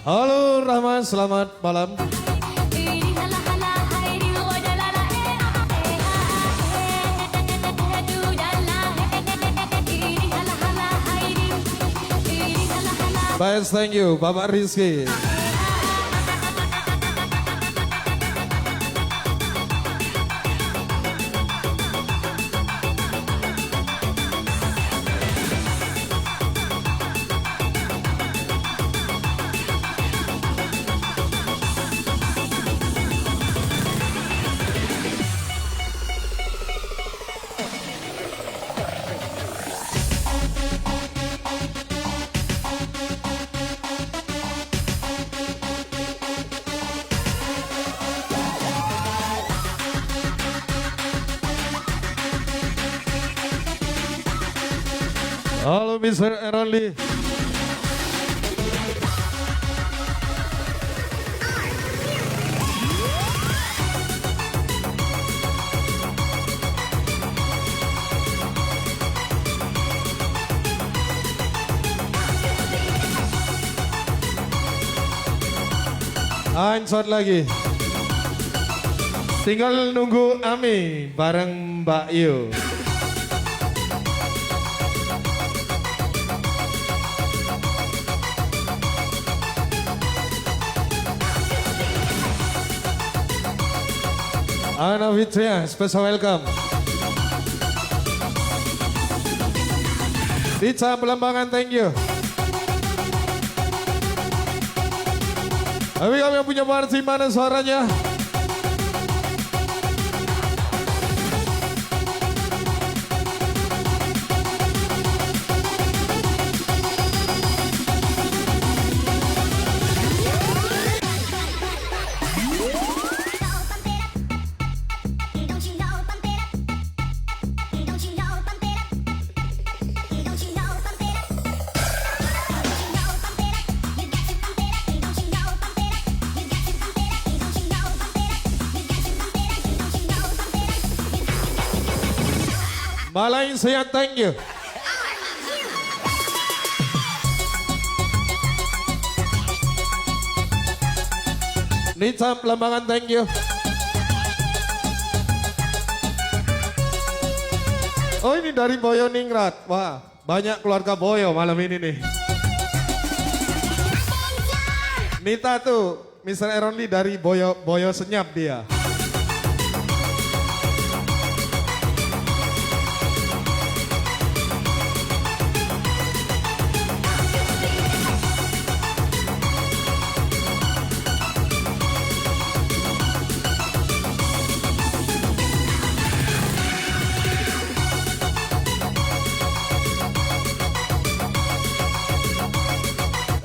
Halo Rahman, selamat malam. Baik, thank you Bapak Rizky. Halo Mr. Aaron Lee. Hancur lagi. Tinggal nunggu Ami bareng Mbak Yu. Ana Fitria, special welcome. Dica Belambangan, thank you. Tapi kami yang punya party, mana suaranya? Malaysia, thank you. Nita Lambangan, thank you. Oh ini dari Boyo Ningrat. Wah, banyak keluarga Boyo malam ini nih. Nita tuh, Mr. Aaron Lee dari Boyo, Boyo Senyap dia.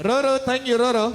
Roro, thank you Roro.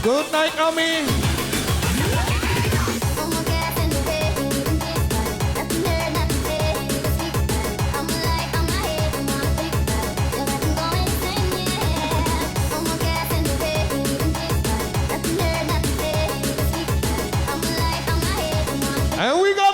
Good night, Ami. And we got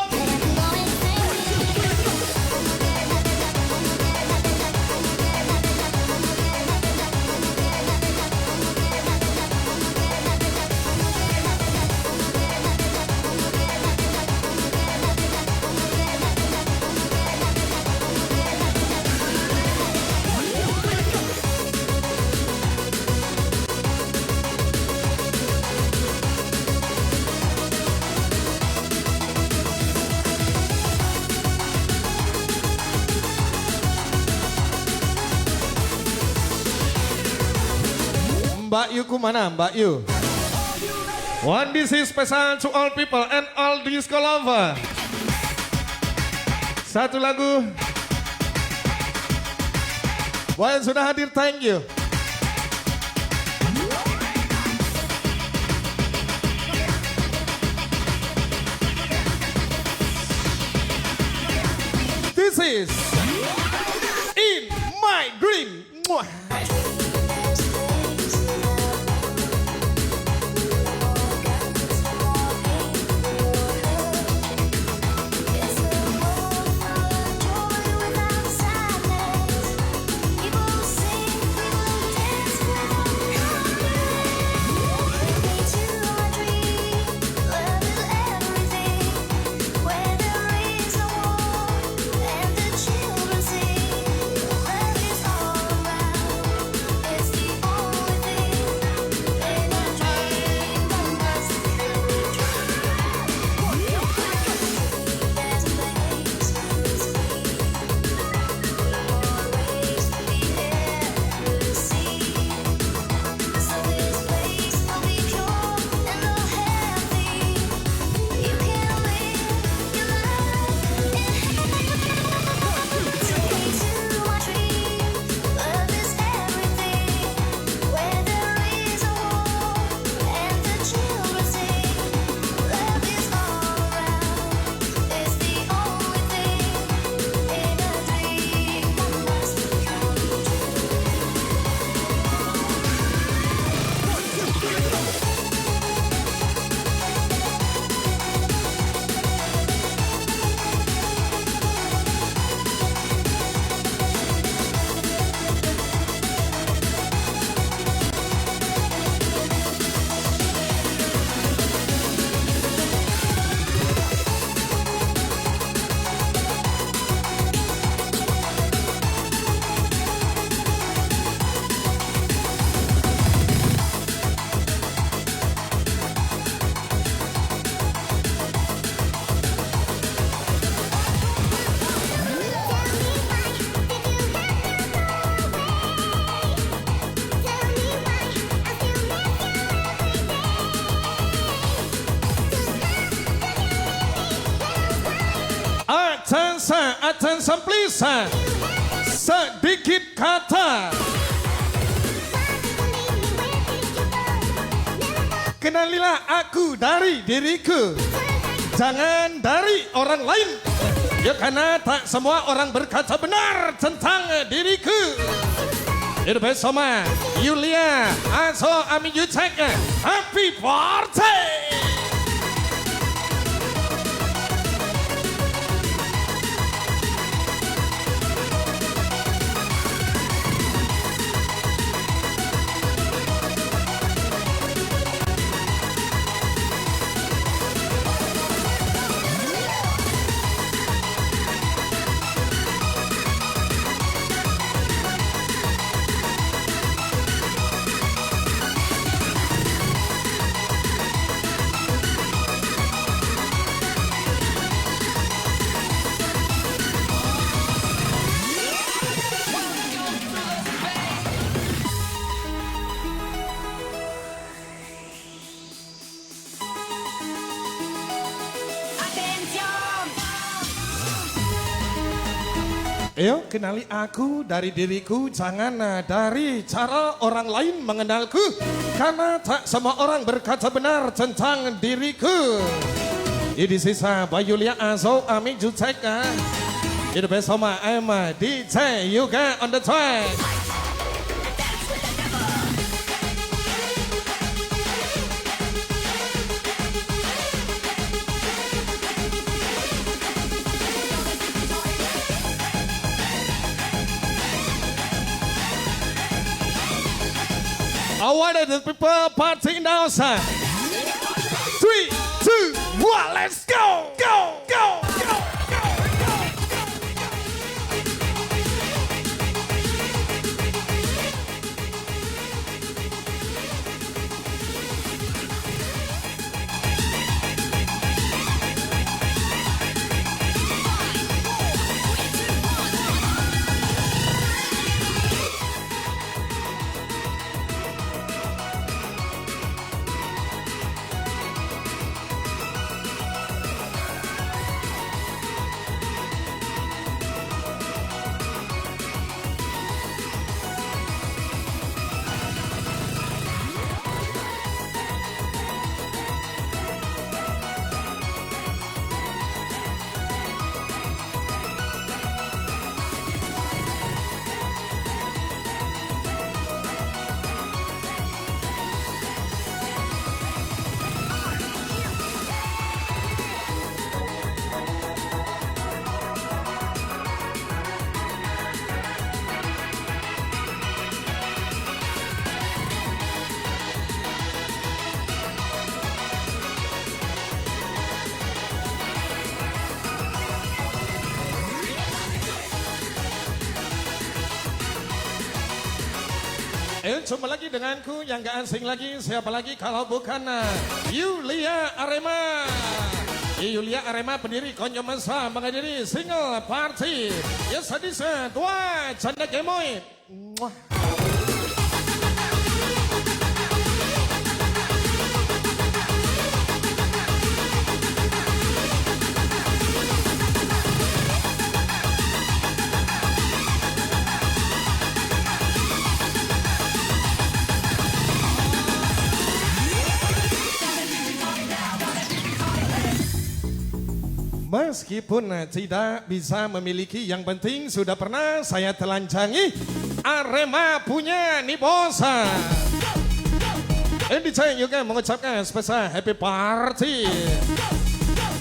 Mbak Yuku mana Mbak Yu? One this is special to all people and all disco lover. Satu lagu. Buat yang sudah hadir, thank you. This is In My Dream. Mwah. It's a world full of joy without sadness. People sing, people dance without Take me to my dream. Love is everything. Where there is no war and the children sing. Love is all around. It's the only thing in a dream that must come true. There's a place who's free. No more waves to the air and the sea. So this place will be pure and all healthy. You can live your life in Take me to my dream. Love is everything. Where there is a war and the children sing. Love is all around. It's the only thing in a dream that must come true. Attention, attention please. Sedikit kata. Kenalilah aku dari diriku. Jangan dari orang lain. Ya karena tak semua orang berkata benar tentang diriku. Itu bersama Yulia Aso Ami Yucek. Happy party! Ayo kenali aku dari diriku, jangan dari cara orang lain mengenalku. Karena tak semua orang berkata benar tentang diriku. Ini sisa Bayulia Azo Ami Juteka. Itu bersama I'm DJ Yuga on the track. I wanted the people party in the house. 3, 2, 1, let's go! Go, go, go, go, go, go. Jumpa lagi denganku yang gak asing lagi, siapa lagi kalau bukan Yulia Arema. Yulia Arema pendiri Konco Mesra menghadiri single party. Yes, hadis dua Janda Gemoy. Muah. Meskipun tidak bisa memiliki, yang penting sudah pernah saya telanjangi. Arema punya Niposa. Ini juga mengucapkan spesial happy party.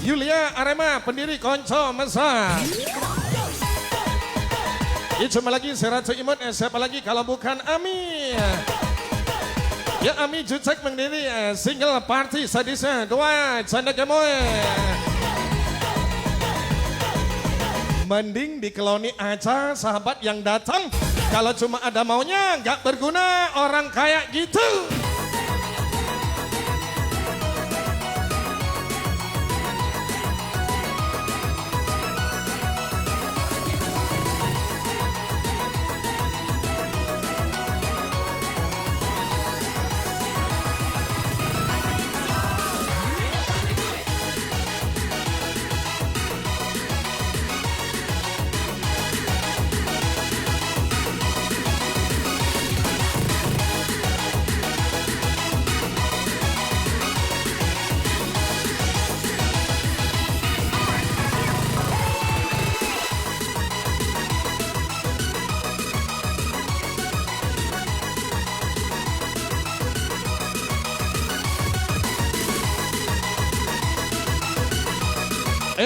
Yulia Arema pendiri Konco Mesra. Ini cuma lagi Seratu Imut, siapa lagi kalau bukan Ami. Ya Ami Jucek mendiri single party sadisnya dua Janda Gemoy. Mending dikeloni aja sahabat yang datang. Kalau cuma ada maunya nggak berguna orang kayak gitu.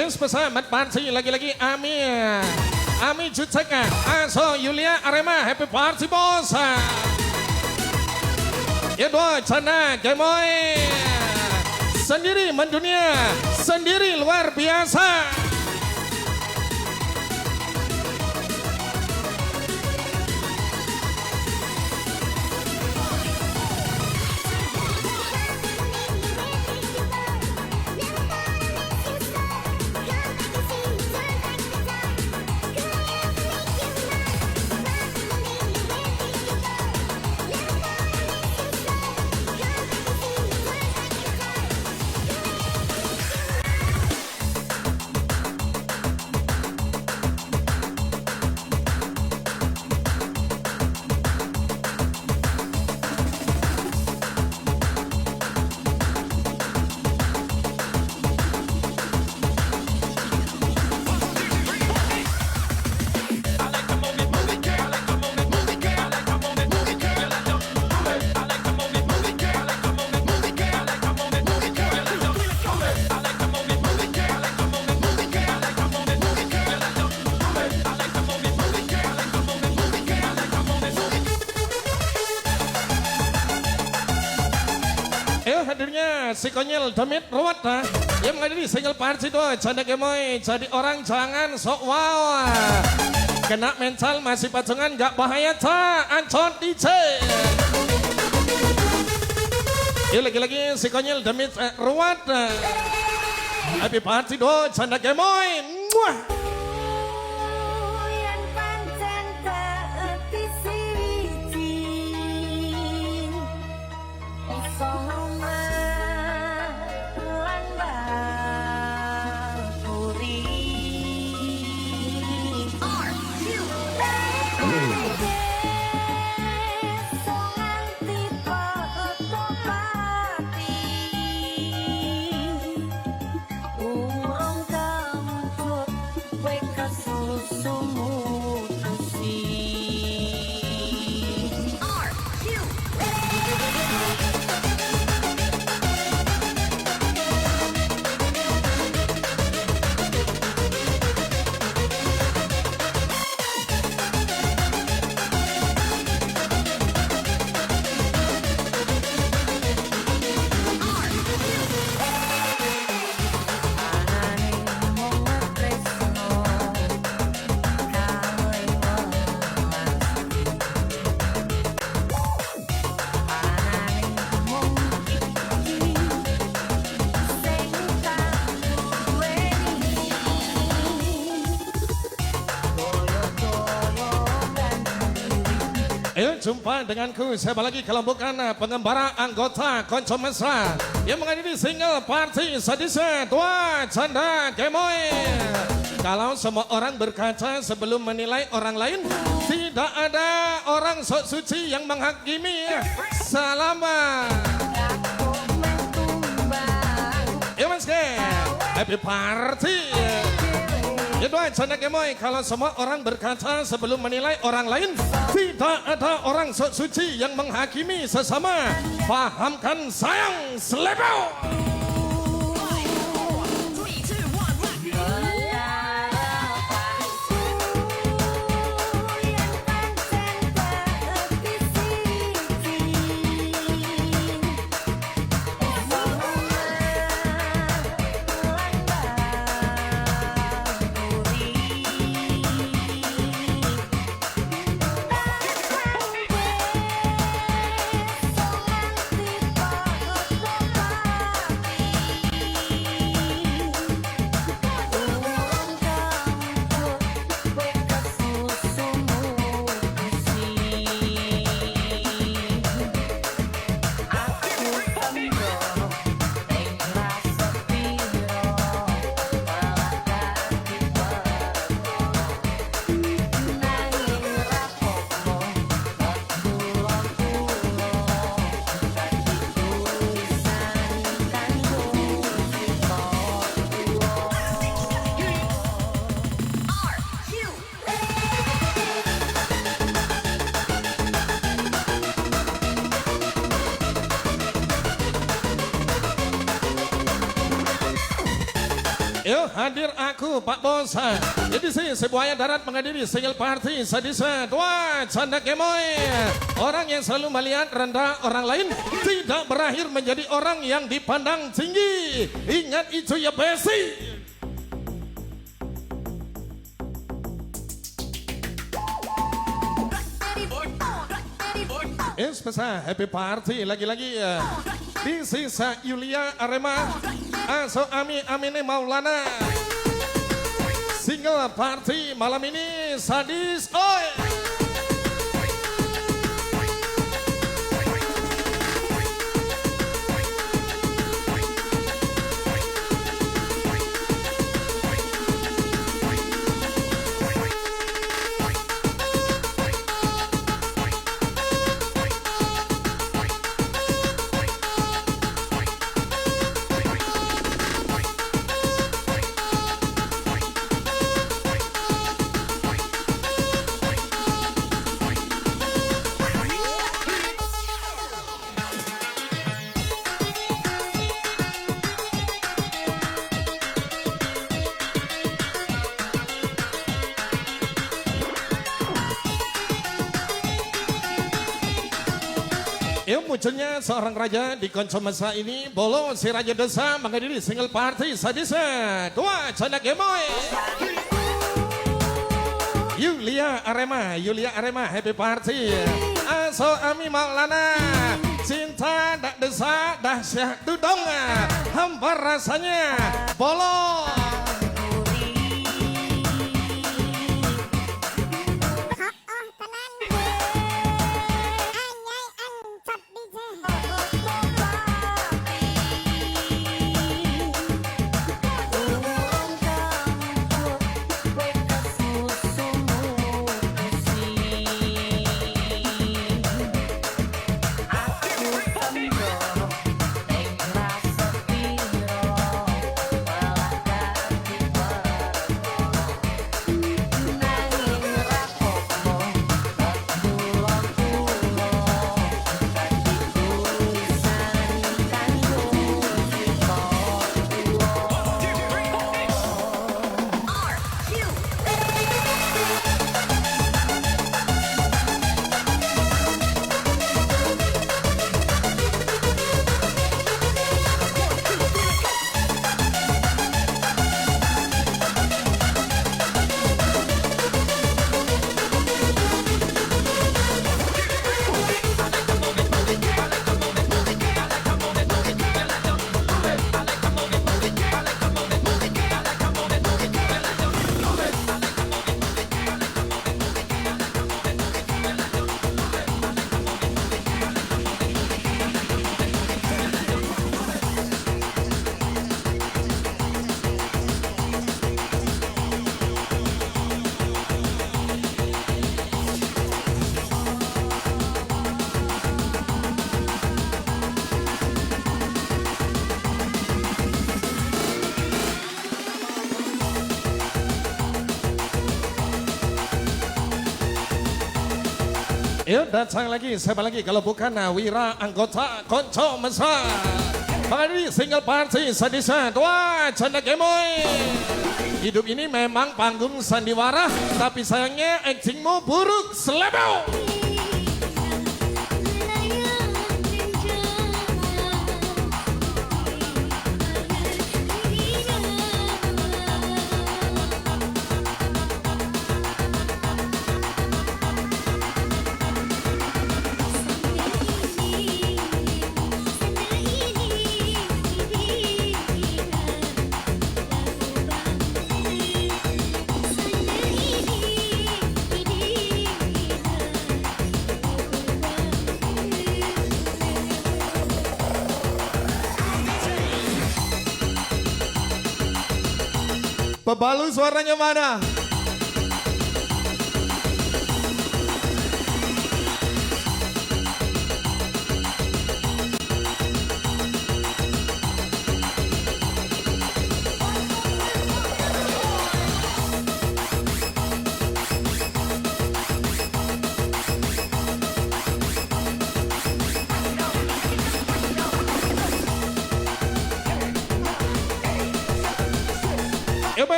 Spesial party lagi-lagi Ami. Ami Jucek Aso Yulia Arema happy party bos. Ya dua Janda Gemoy. Sendiri mendunia, sendiri luar biasa. Hadirnya si konyol Demit Ruwet yang menghadiri single party tuh Janda Gemoy. Jadi orang jangan sok wow. Kena mental masih patungan gak bahaya ta Ancon DJ. Ya lagi-lagi si konyol Demit Ruwet. Happy party tuh Janda Gemoy. Muah. Ayo jumpa denganku, siapa lagi kalau bukan pengembara anggota Konco Mesra yang menghadiri single party Sadisa Dua Canda Gemoy. Kalau semua orang berkaca sebelum menilai orang lain, tidak ada orang sok suci yang menghakimi. Selamat. Yo mas happy party. Ya dua Canda Gemoy, kalau semua orang berkaca sebelum menilai orang lain, tidak ada orang sok suci yang menghakimi sesama. Pahamkan sayang, selevel. Yo hadir aku Pak Bos. Jadi sih sebuah darat menghadiri single party Sadisa Dua Canda Gemoy. Orang yang selalu melihat rendah orang lain tidak berakhir menjadi orang yang dipandang tinggi. Ingat itu ya Besi. Spesial happy party lagi-lagi ya. Di sisa Yulia Arema Aso Ami Amine Maulana. Single party malam ini sadis oi. Ya, munculnya seorang raja di Konco Mesra ini, Bolo si Raja Desa menghadiri single party Sadisa Dua Canda Gemoy. Yulia Arema, Yulia Arema happy party. Aso Ami Maulana, cinta dak desa dahsyat dudong, hambar rasanya, Bolo. Yuk datang lagi, siapa lagi kalau bukan Wira anggota Konco Mesra. Mari single party Sadisa Dua Canda Gemoy. Hidup ini memang panggung sandiwara, tapi sayangnya actingmu buruk selebel. Bebalu suaranya mana?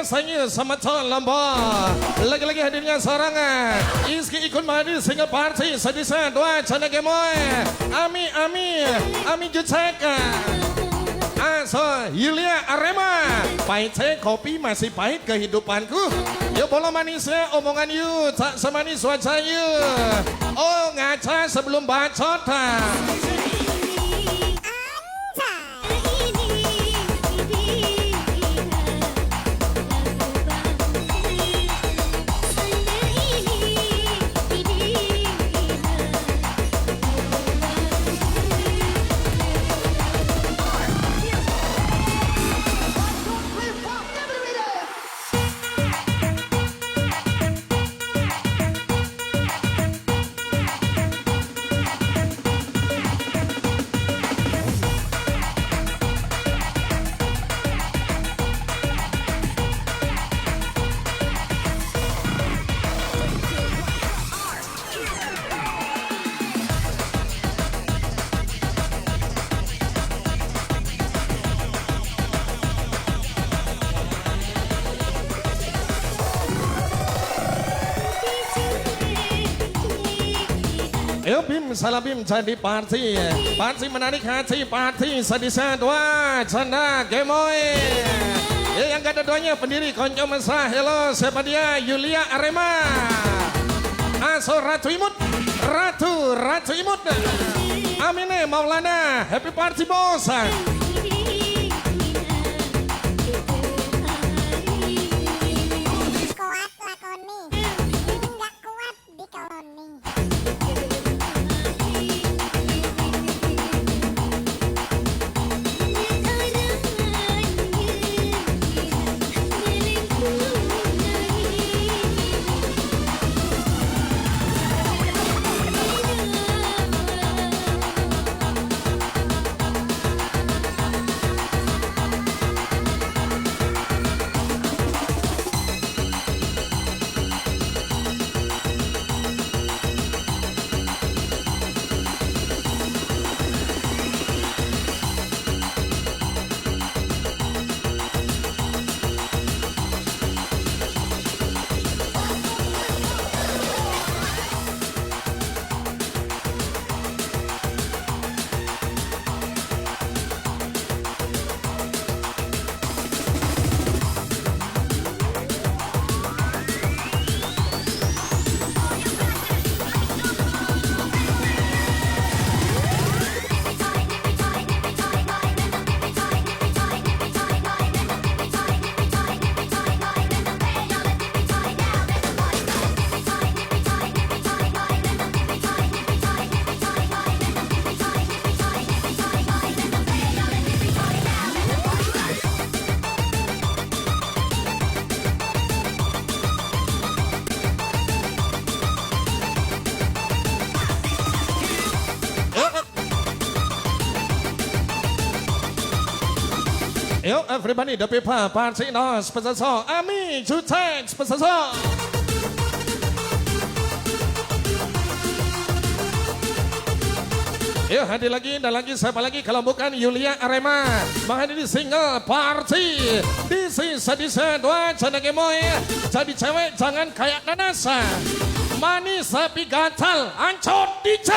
Saingi sama lamba. Lagi-lagi hadirnya seorang Iski ikut mandi single party Sadisa dua Canda Gemoy. Ami Ami Ami Jucek. Aso Yulia Arema. Pahit kopi masih pahit kehidupanku. Yo bola manisnya omongan you tak semanis wajah you. Oh ngaca sebelum bacot. Ayo Bim, salah Bim jadi party. Party menarik hati, party sadisa dua, canda gemoy. Ya, yang kedua-duanya pendiri Konco Mesra. Hello, siapa dia? Yulia Arema. Aso Ratu Imut. Ratu, Ratu Imut. Amine Maulana, happy party bos. Kuat lakoni, nggak kuat dikeloni. Yo everybody, the people, party now, special song, Ami, Jutek, special song. Yuk hadir lagi dan lagi siapa lagi kalau bukan Yulia Arema menghadiri single party di sisa disa dua Canda Gemoy. Jadi cewek jangan kayak nanas, manis tapi gatal, ancot DJ.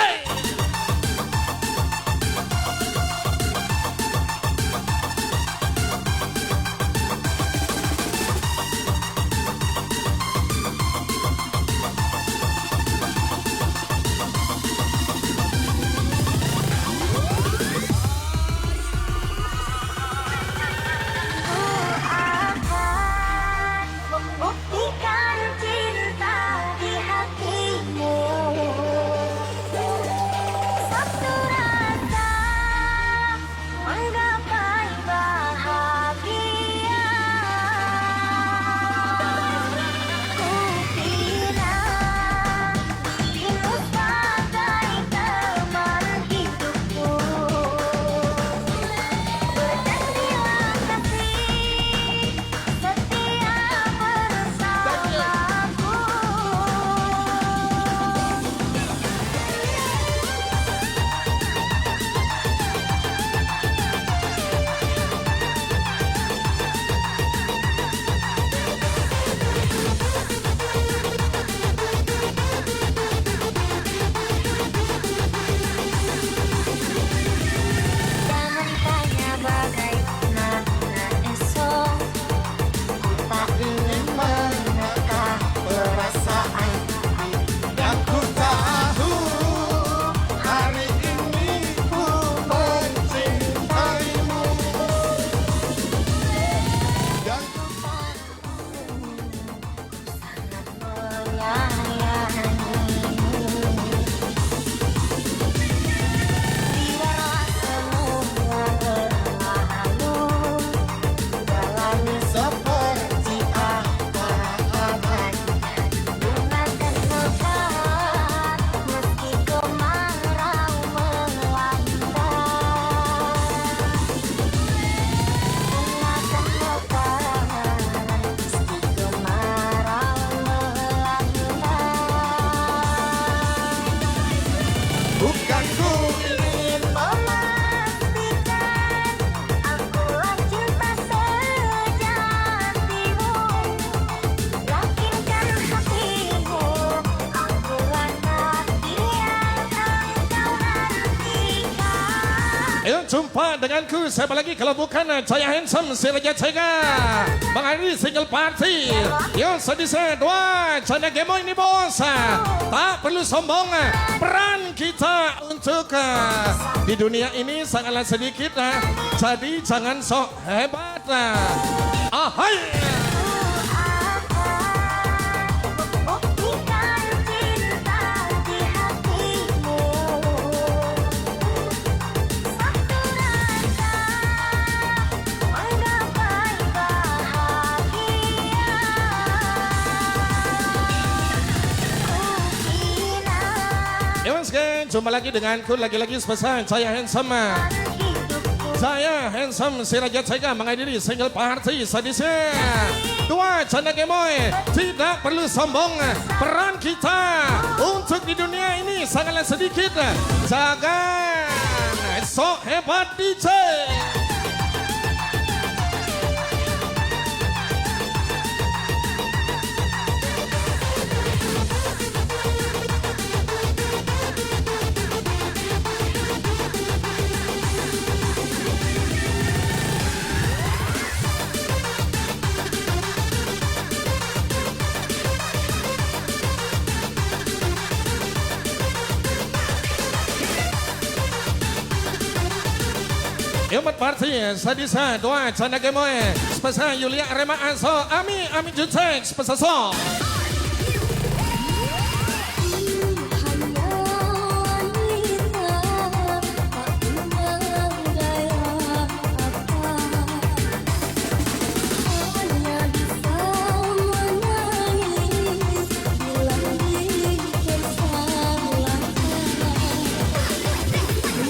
Ku akan membuktikan cinta di hatimu. Satu rasa menggapai bahagia. Ku kira dirimu sebagai teman hidupku. Berjanjilah kasih setia bersamaku. Jangan tanya bagaimana esok, ku tak ingin menerka perasaan. Yang ku tahu hari ini ku mencintaimu. Yang Ku tahu ku sangat menyayangimu. Biarlah semua berlalu, jalani seperti apa adanya. Bunga kan mekar meski kemarau melanda. Bunga kan mekar meski kemarau melanda. bukan ku Ingin memastikan akulah cinta sejatimu. Yakinkan hatimu, akulah nanti yang engkau nantikan. Ayo jumpa denganku siapa lagi kalau bukan Jaya Handsome si Raja Cega menghadiri single party. Yo sedih saya dua Jaya Gemoy ini bos. Tak perlu sombong, peran kita untuk di dunia ini sangatlah sedikit. Jadi jangan sok hebat. Ahai. Ku akan membuktikan cinta di hatimu. Satu rasa menggapai bahagia. Ku kira Ya mas geng, jumpa lagi denganku lagi-lagi spesial Jaya Handsome. hidupku Saya Handsome si Raja Cega menghadiri single party sadisnya. Dua Canda Gemoy, tidak perlu sombong. Peran kita untuk di dunia ini sangatlah sedikit. Jangan sok hebat DJ. Ilmat Party, Sadisa, Dua, Canda Gemoy, Spesial Yulia Arema Aso, Ami, Ami Jutek, Spesial So. Hanya wanita tak punya daya apa, hanya bisa menangis bila dipersalahkan.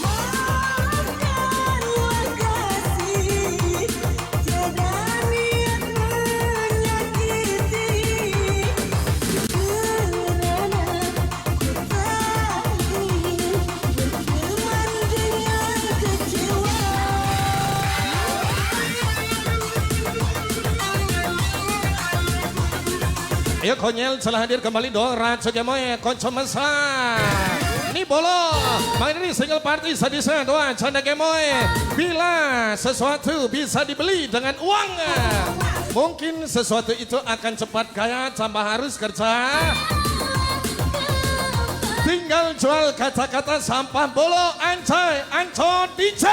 Maafkanlah kasih, tiada niat menyakiti. Ayo konyel telah hadir kembali dong Raja Gemoy Konco Mesra. Ini bolo main ini single party sadisnya doa Canda Gemoy. Bila sesuatu bisa dibeli dengan uang, mungkin sesuatu itu akan cepat kaya tanpa harus kerja. Tinggal jual kata-kata sampah bolo ancoy anco DJ.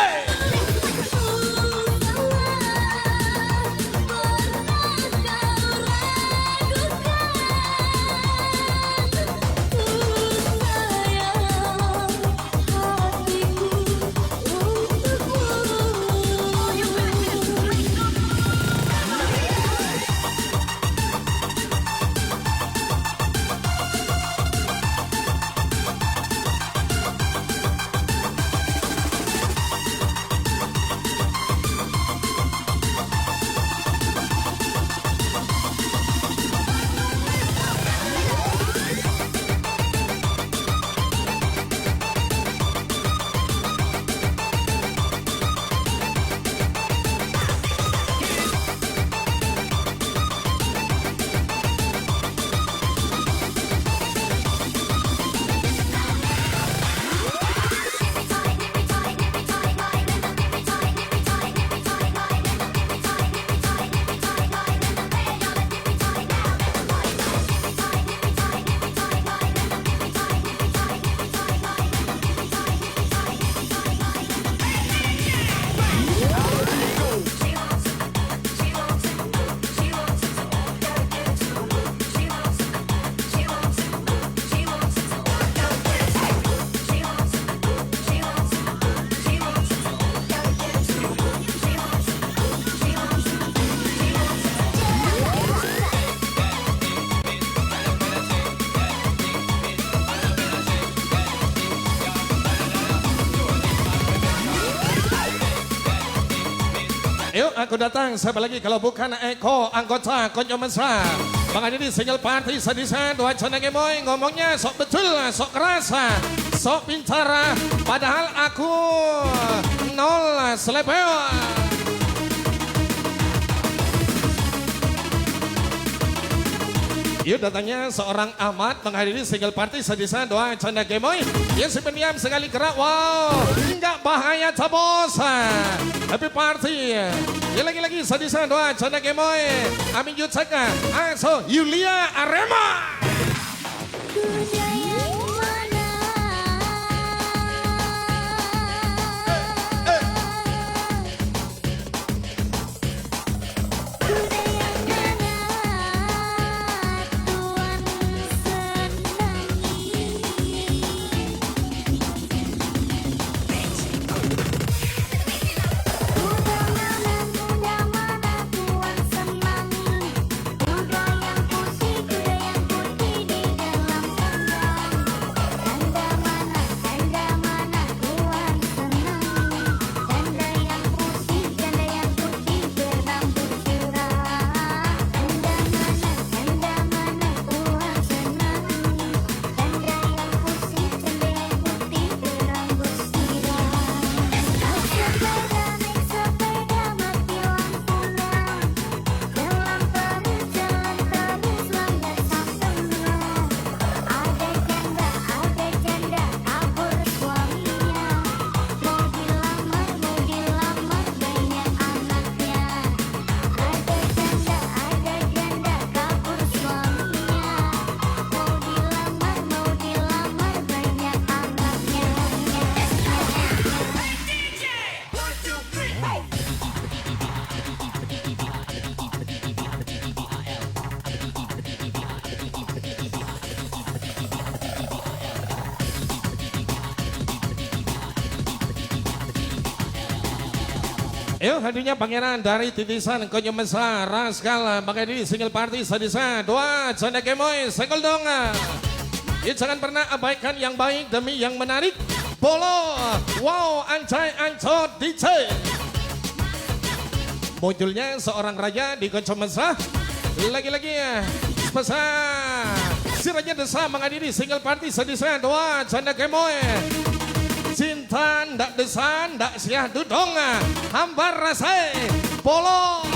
Yuk aku datang, siapa lagi kalau bukan Eko, anggota Konco Mesra. Menghadiri single party sadisa dua canda gemoy, ngomongnya sok betul, sok keras, sok pintar, padahal aku nol selepeo. Yuk datangnya seorang Ahmad menghadiri single party sadisa doa canda gemoy. Dia si pendiam sekali gerak, wow, enggak bahaya cabos. Happy party. Ya lagi-lagi sadisa doa canda gemoy. Amin Yutsaka, Aso Yulia Arema. Ayo hadirnya pangeran dari titisan Konyo Mesra Raskal menghadiri single party sadisa dua canda gemoy senggol dong. Ya, jangan pernah abaikan yang baik demi yang menarik. Bolo wow ancai ancot DJ. Munculnya seorang raja di Konco Mesra. Lagi-lagi ya spesial si Raja Desa menghadiri single party sadisa dua canda gemoy. Cinta ndak desa ndak siah dudong hambar rasai polo.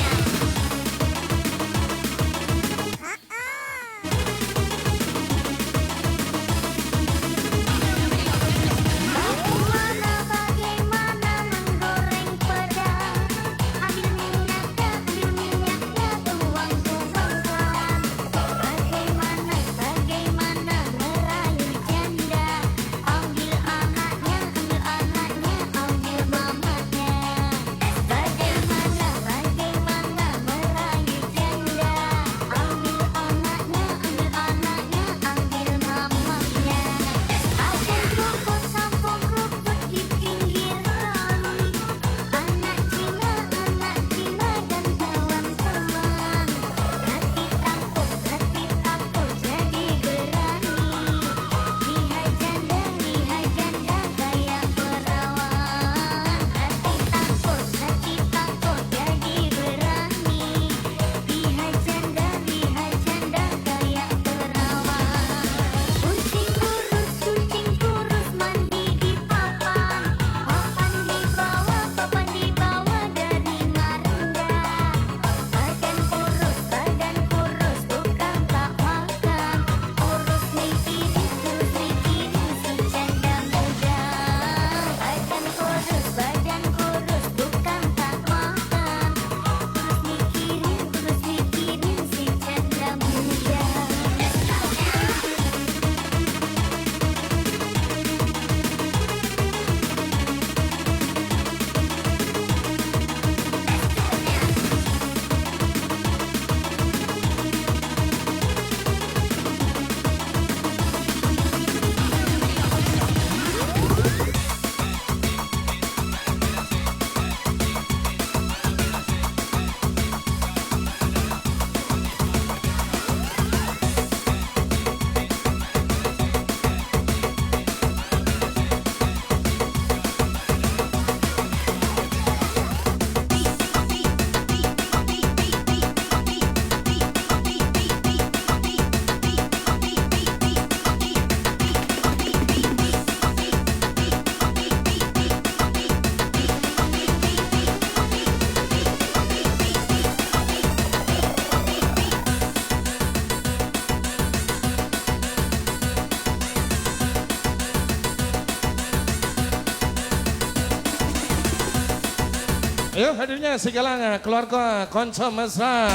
Ayo hadirnya segala keluarga konco mesra.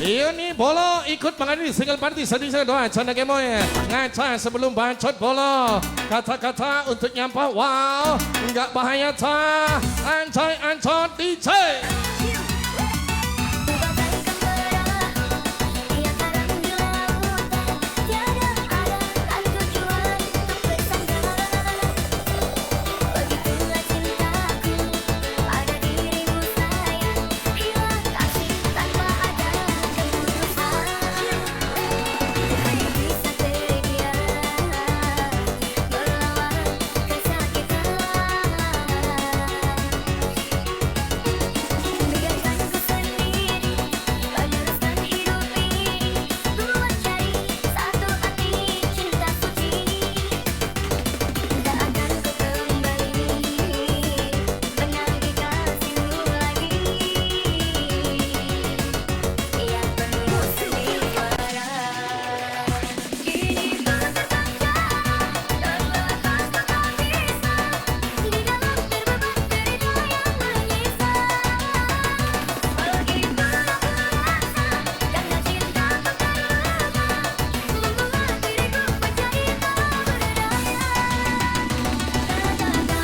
Ini bolo ikut menghadiri single party sedih doa canda gemoy ngaca sebelum bacot bolo kata-kata untuk nyampah wow nggak bahaya ta ancoy ancot DJ. Bagaikan perahu yang karam di lautan, tiada arah tujuan untuk bersandar. Begitulah cintaku pada dirimu sayang, hilang kasih tanpa ada keputusan. Hanya bisa terdiam melawan kesakitan. Biarkan ku sendiri meneruskan hidup ini, ku mencari satu arti cinta suci. Tak akan ku kembali menagih kasihmu lagi yang penuh sandiwara. Kini ku terpaksa terlepas ku tak bisa di dalam terbeban derita yang menyiksa. Begitu aku rasa karena cintaku terluka, membuat diriku menjadi tak berdaya.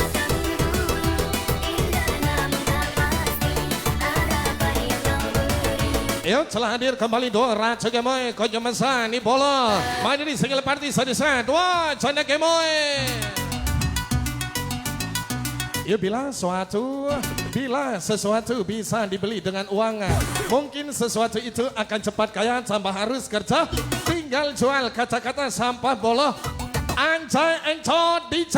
Kata-katamu dulu indah namun tak pasti harapan yang kau beri. Ayo telah hadir kembali dua Raja Gemoy Konco Mesra ini bolo menghadiri single party sadisa dua Canda Gemoy. Ya bila sesuatu bisa dibeli dengan uang, mungkin sesuatu itu akan cepat kaya tanpa harus kerja. Tinggal jual kata-kata sampah bolo. Anjay encot DJ.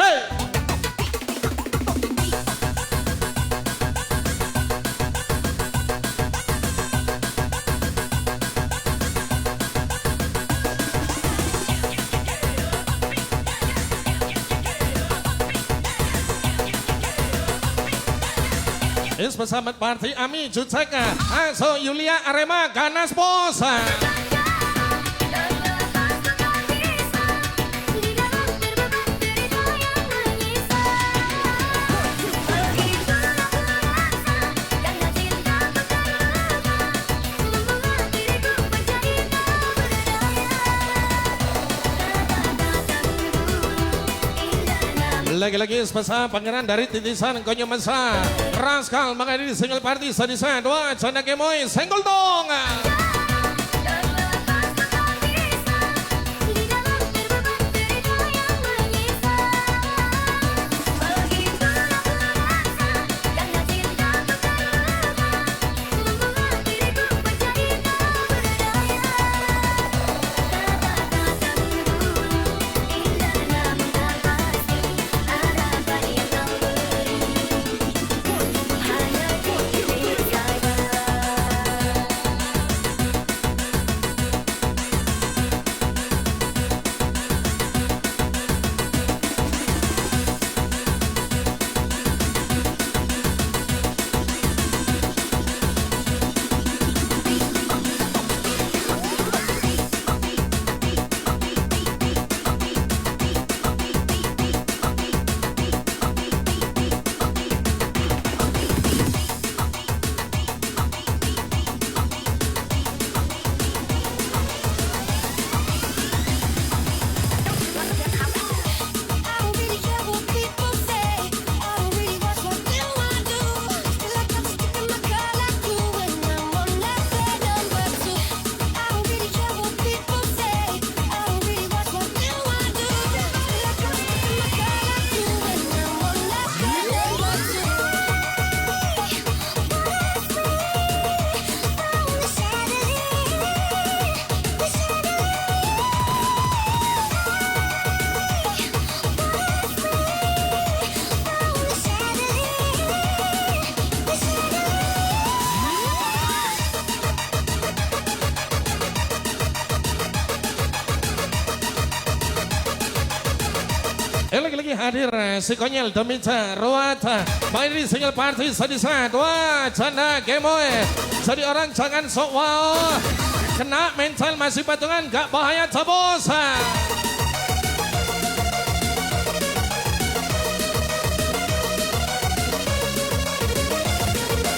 Yes, bersama Party Ami Juceka, Aso Yulia Arema Ganas Bosa. Terlepas ku tak bisa di dalam terbeban derita yang menyiksa. Begitu aku rasa karena cintaku terluka, membuat diriku menjadi tak berdaya. Kata-katamu dulu indah namun Lagi-lagi spesial pangeran dari titisan Konyo Mesra. Raskal menghadiri single party sadisa dua Canda Gemoy senggol dong. terlepas ku tak bisa di dalam terbeban derita yang menyiksa. Begitu aku rasa karena cintaku terluka, membuat diriku menjadi tak berdaya. Kata-katamu dulu indah namun tak pasti harapan yang kau beri hanya diri saja. I don't really care what people say. I don't really watch what they wanna do. Feel like I'm sticking my car like glue when I'm on that bed number 2. I don't really care what people say. I don't really watch what they wanna do. Feel like I'm sticking my car like glue when I'm on that bed number 2. From the chandelier, the chandelier. Lagi-lagi hadir si konyol Demica Ruata menghadiri single party sadisa dua Canda Gemoy. Jadi orang jangan sok wow. Kena mental masih patungan gak bahaya tabosa. Terlepas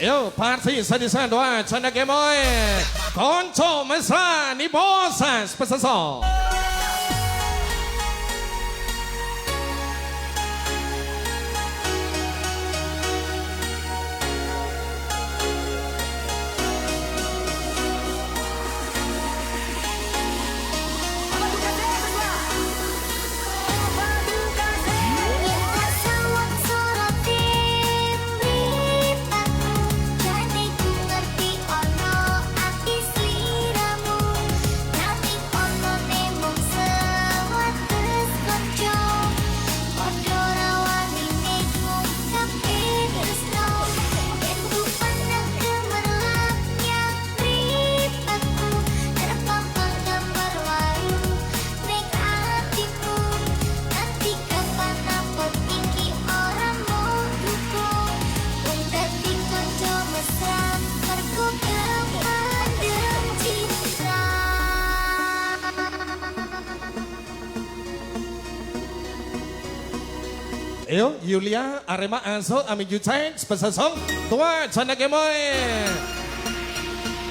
Yo, party sadisan dua chana gemoy. Konco mesra ni bosas peseso. Sawang soroti mripatmu, jane ku ngerti ana ati sliramu. Nanging ana ne mung sewates kanca, padha ra wanine ngungkapke tresno. Yen ku pandang gemerlap nyang mripatmu, terpampang gambar waru ning atiku. Nganti kapan abot iki ora mung dukung, mung dadi kanca mesra mergo kepandem cinta. Yo, Yulia, Arema Anso, Ami Juceng, Pesesong, Tua Chana Gemoy.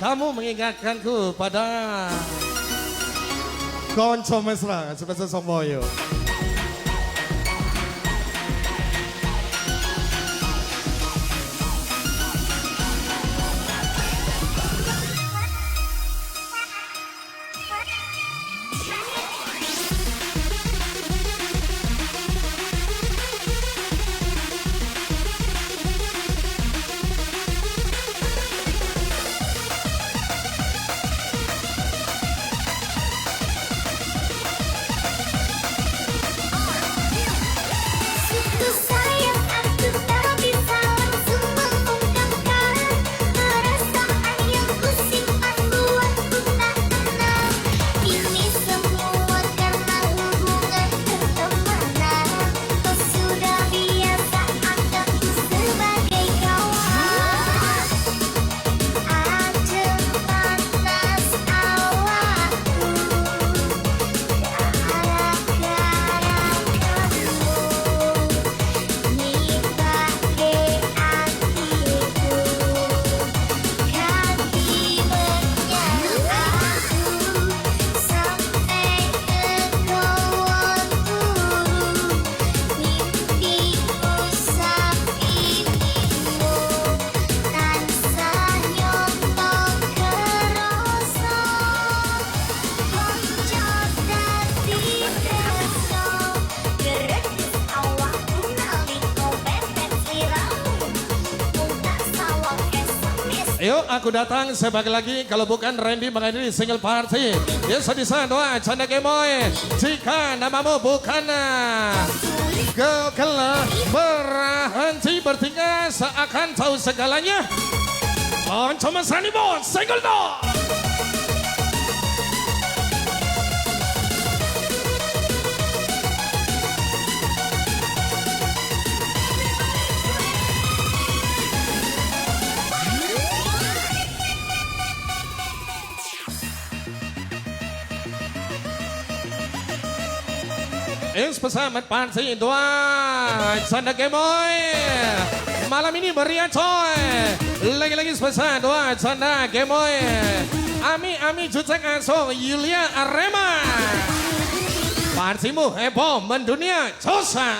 Kamu mengingatkanku pada Konco Mesra, Pesesong Boyo. Sungguh sayang aku tak bisa langsung mengungkapkan perasaan yang ku simpan buatku tak tenang. Ini semua karena hubungan pertemanan. Kau sudah biasa anggapku sebagai kawan. Adem panas awakku gara-gara kamu nyipake atiku ganti menyang aku sampe kegawa turu mimpiku sakinimu tansah nyoto kerasa. Konco dadi tresno, greges awakku nalika pepet sliramu. Mung tak sawang SMS. Ayo aku datang sebagai lagi kalau bukan Randy menghadiri single party. Ya sadisan doa Chana Gemoy. Jika namamu bukan Gegela berhenti bertingkah seakan tahu segalanya. Konco Mesra ni bos single do. Es bersama Party dua Chana Gemoy. Malam ini meriah coy. Lagi-lagi spesial dua Chana Gemoy. Ami Ami Jucek Aso Yulia Arema. Partimu heboh mendunia Josa.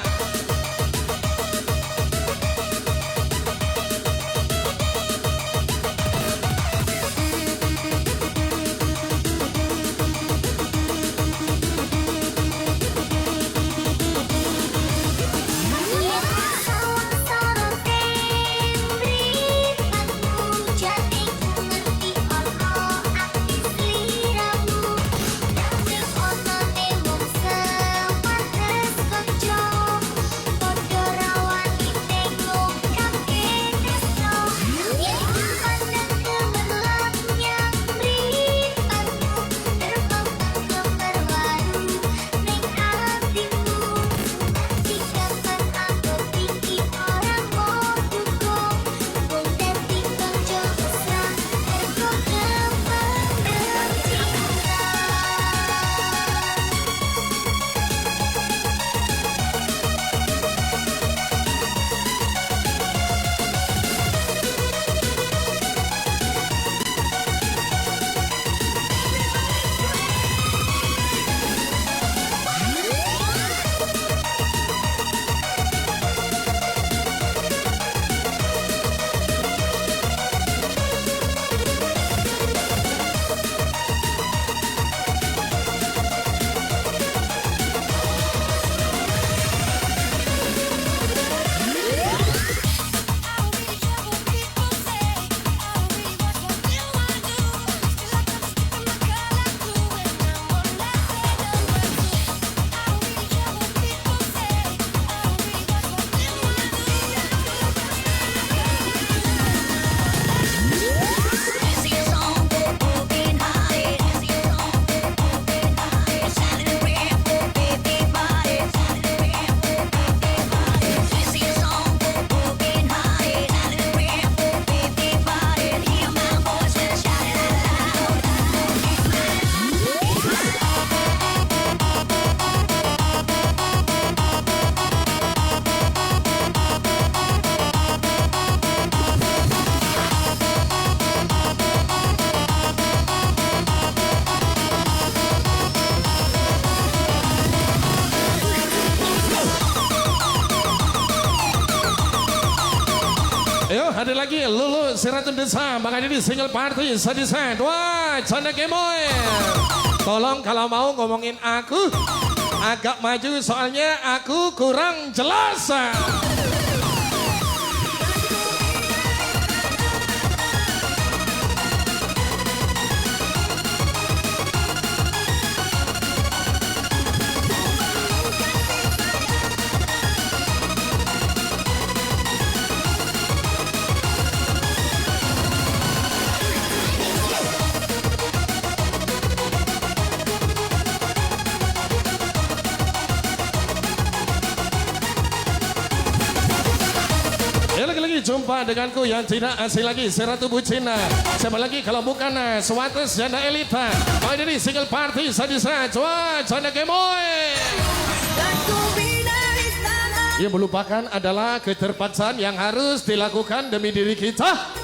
Sawang sorote mripatmu, jane ku ngerti ana ati sliramu. Nanging ana ne mung sepates kanca. Hadir lagi Lulu Siratun Desa menghadiri single party Sadisa Dua Janda Gemoy. Tolong kalau mau ngomongin aku agak maju soalnya aku kurang jelas. Ya lagi-lagi jumpa denganku yang tidak asing lagi, Seratu Bucina. Siapa lagi kalau bukan Swates Janda Elita. Menghadiri single party Sadisa Cua Janda Gemoy. Yang melupakan adalah keterpaksaan yang harus dilakukan demi diri kita.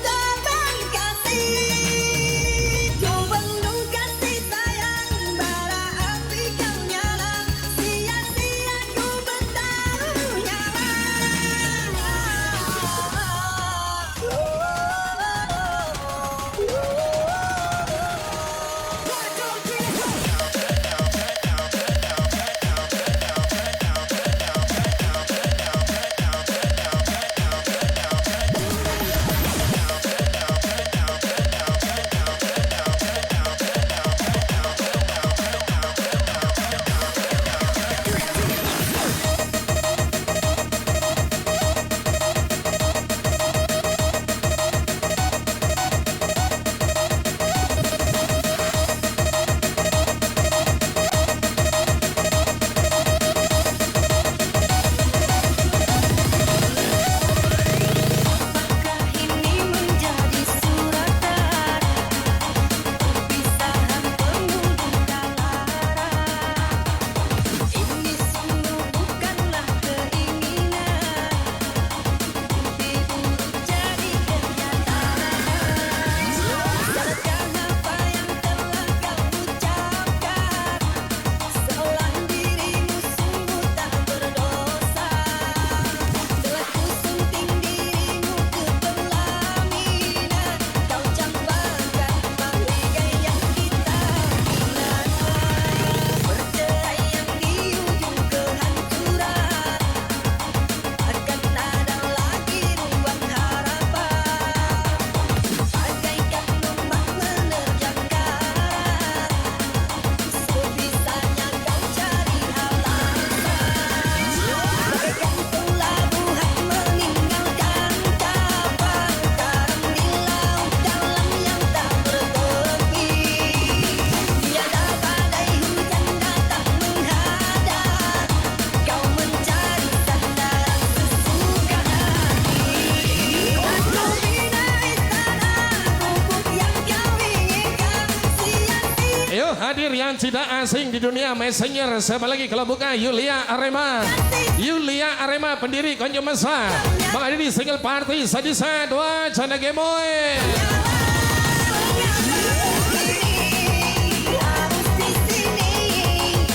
Ini menjadi suratan perpisahan penuh duka lara. Ini sungguh bukanlah keinginan, mimpi buruk jadi kenyataan. Salahkan apa yang telah kau ucapkan, seolah dirimu sungguh tak berdosa. Telah ku sunting dirimu ke pelaminan, kau campakkan mahligai yang kita bina. Perceraian di ujung kehancuran, takkan ada lagi ruang harapan. Bagaikan ombak menerjang karat, sebisanya kau cari alasan. Bagaikan pelabuhan meninggalkan kapal, karam di laut dalam yang tak bertepi. Tiada badai hujan datang menghadang, kau mencari sandaran sesuka hati. Aku bina istana gubuk yang kau inginkan, sia-sia. Ayo hadir yang tidak asing di dunia messenger. Siapa lagi kalau bukan Yulia Arema. Yulia Arema pendiri Konjo Mesra. Menghadiri single party Sadisa Dua Janda Gemoy. Harus di sini.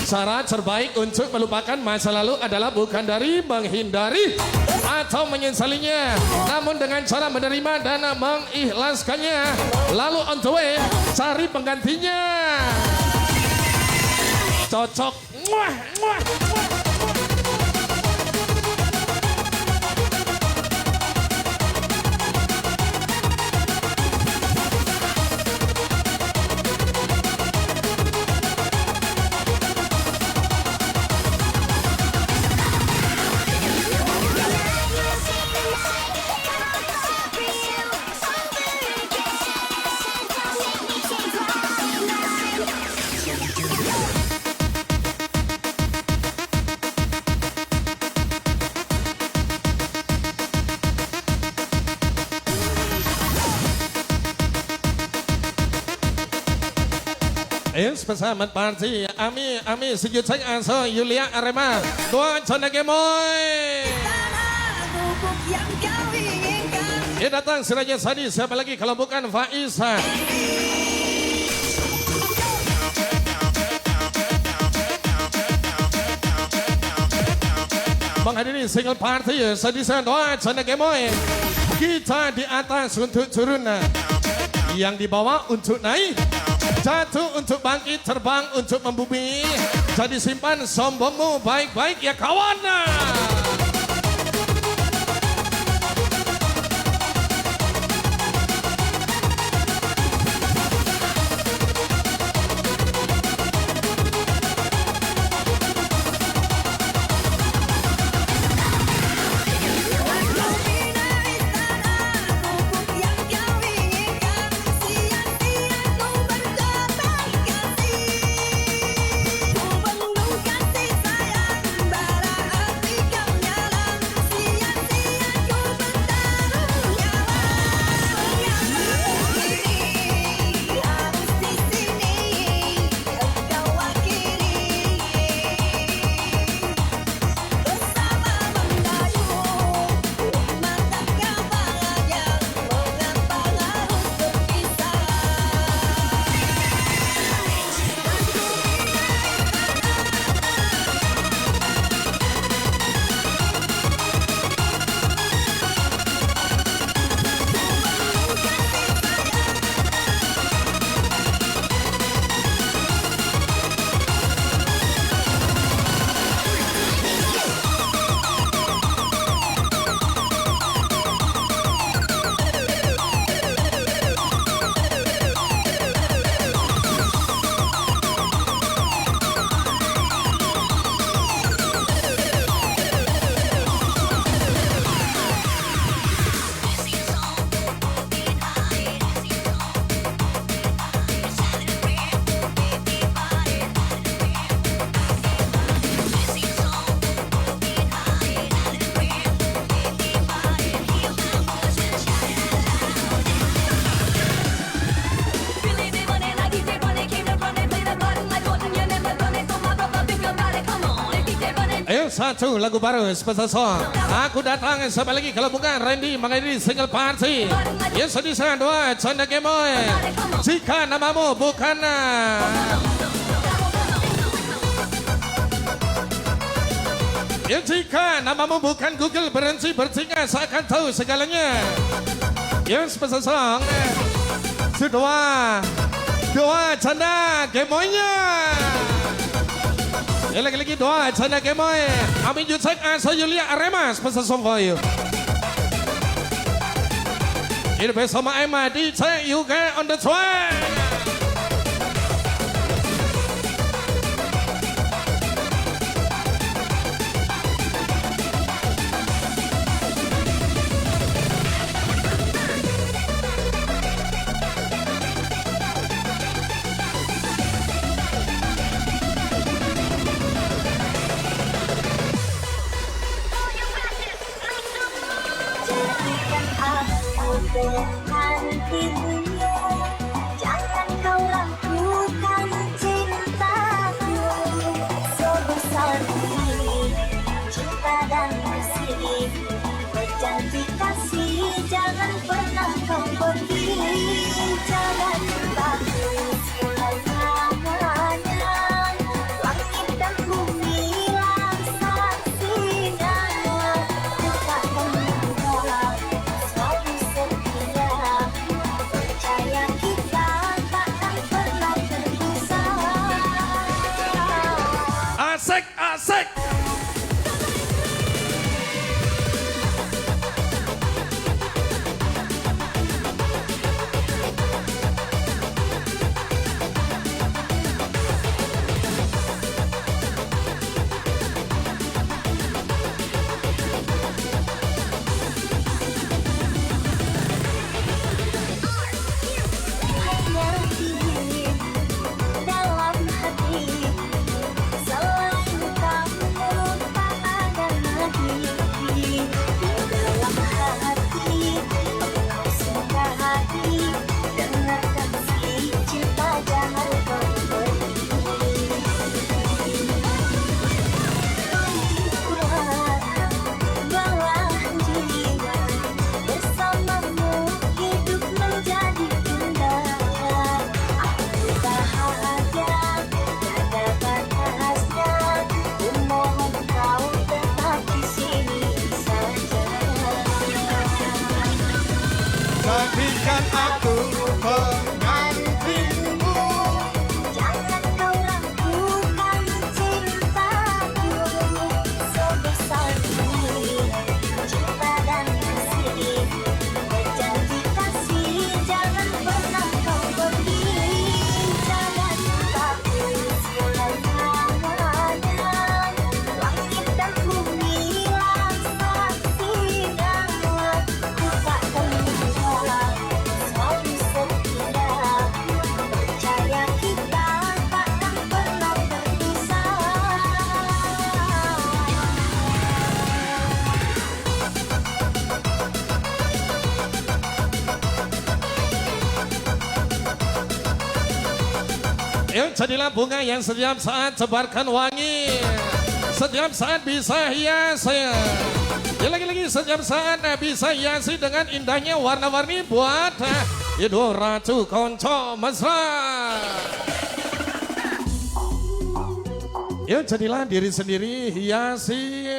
Cara terbaik untuk melupakan masa lalu adalah bukan dari menghindari atau menyesalinya, namun dengan cara menerima dan mengikhlaskannya. Lalu on the way, cari penggantinya. Cocok. Muah, muah, muah. Ayo bersama party Ami Ami Sejut Seng Aso Yulia Arema Dua Janda Gemoy. Tanah gubuk yang kau inginkan. Ya datang Siraja Sadi, siapa lagi kalau bukan Faisa. Menghadiri single party Sadisa Dua Janda Gemoy. Kita di atas untuk turun, yang di bawah untuk naik, jatuh untuk bangkit, terbang untuk membumi. Jadi simpan sombongmu baik-baik ya kawan. Aku bina istana, pupuk yang kau inginkan. Sia-sia ku berkorban kasih. Ku bendung kasih sayang, bara api kau nyala. Sia-sia ku bertarung nyawa. Mengapa begini, harus di sini engkau akhiri. Bersama mendayung mata kapalnya, mengapa harus berpisah? Really they want it, I keep it running, came to run it, play the button like Horton, you never done it, so my brother think about it, come on, and keep it running. Ayo satu lagu baru special song. Aku datang siapa lagi kalau bukan Randy menghadiri single party. Yes, di sana dua Canda Gemoy. Jika namamu bukan Ya, jika namamu bukan Google, berhenti bertingkah seakan tahu segalanya. Ya, special song. Dua, dua Canda Gemoynya. Ya, lagi-lagi doa Canda Gemoy. Amin Yutsek Asa Yulia Arema special song for you. Ini bersama Emma DJ UK on the track. Jadikan aku pengantinmu, jangan kau ragukan cintaku. Sebesar ini cinta dan kasih, berjanji kasih, jangan pernah kau pergi. Jangan takut selamanya, langit dan bumi saksinya. Ku takkan berubah, selalu setia. Jadikan aku pengantinmu. Jangan kau ragukan cintaku sebesar ini. Cinta dan kasih, berjanji kasih, jangan pernah kau pergi. Jangan takut selamanya, langit dan bumi saksinya. Ku takkan lupa, selalu setia. Percaya kita takkan pernah terpisah. Yuk jadilah bunga yang setiap saat sebarkan wangi. Setiap saat bisa hias ya. Ya lagi-lagi setiap saat bisa hiasi dengan indahnya warna-warni buat Ido Ratu Konco Mesra. Yuk jadilah diri sendiri, hiasi,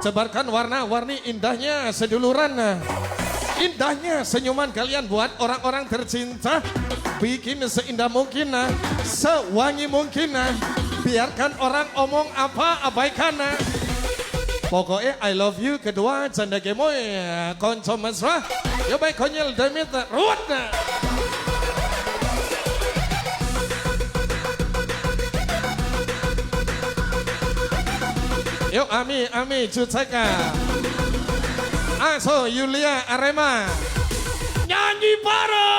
sebarkan warna-warni indahnya seduluran. Indahnya senyuman kalian buat orang-orang tercinta. Bikin seindah mungkin, sewangi mungkin. Biarkan orang omong apa, abaikan. Pokoknya I love you kedua janda gemoy konco mesra. Yo baik konyol demit ruwet. Yuk Ami Ami Cuceka. Aso Yulia Arema. Nyanyi bareng.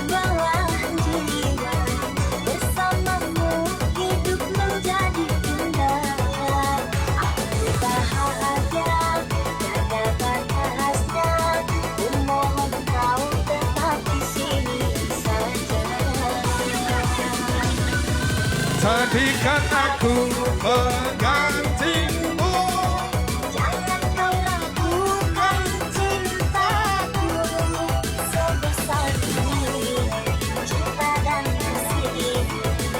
Bawa jiwa bersamamu hidup menjadi indah. Aku bahagia tiada batasnya. Ku mohon kau tetap di sini saja. Jadikan aku pengantinmu. Jangan kau ragukan cintaku sebesar ini. Cinta dan kasih,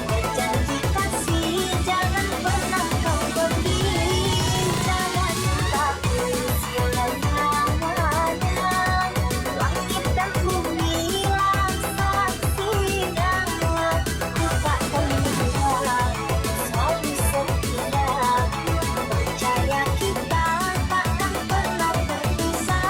berjanji kasih, jangan pernah kau pergi. Jangan takut selamanya, langit dan bumi saksinya. Ku takkan lupa, selalu setia. Percaya kita takkan pernah terpisah.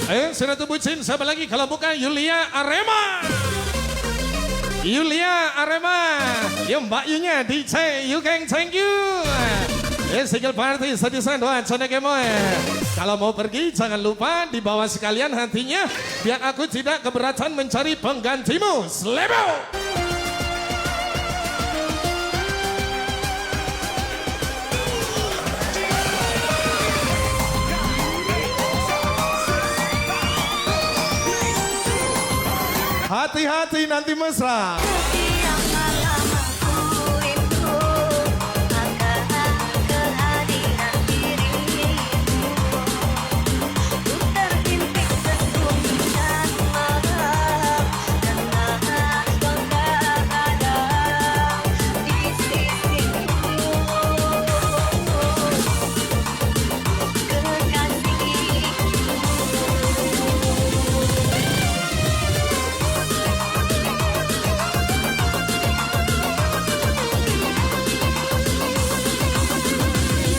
Ayo, Seratu Bucin, siapa lagi kalau bukan Yulia Arema? Yulia Arema. Yo Mbak Yunya DJ Yugeng, thank you. Single party sedisan doa Kemoy. Kalau mau pergi jangan lupa dibawa sekalian hatinya biar aku tidak keberatan mencari penggantimu. Slebo. Hati-hati nanti mesra. Setiap malam aku rindu akan kehadiran dirimu. Ku terhimpit kesunyian malam karena kau tak ada di sisiku. Kekasih.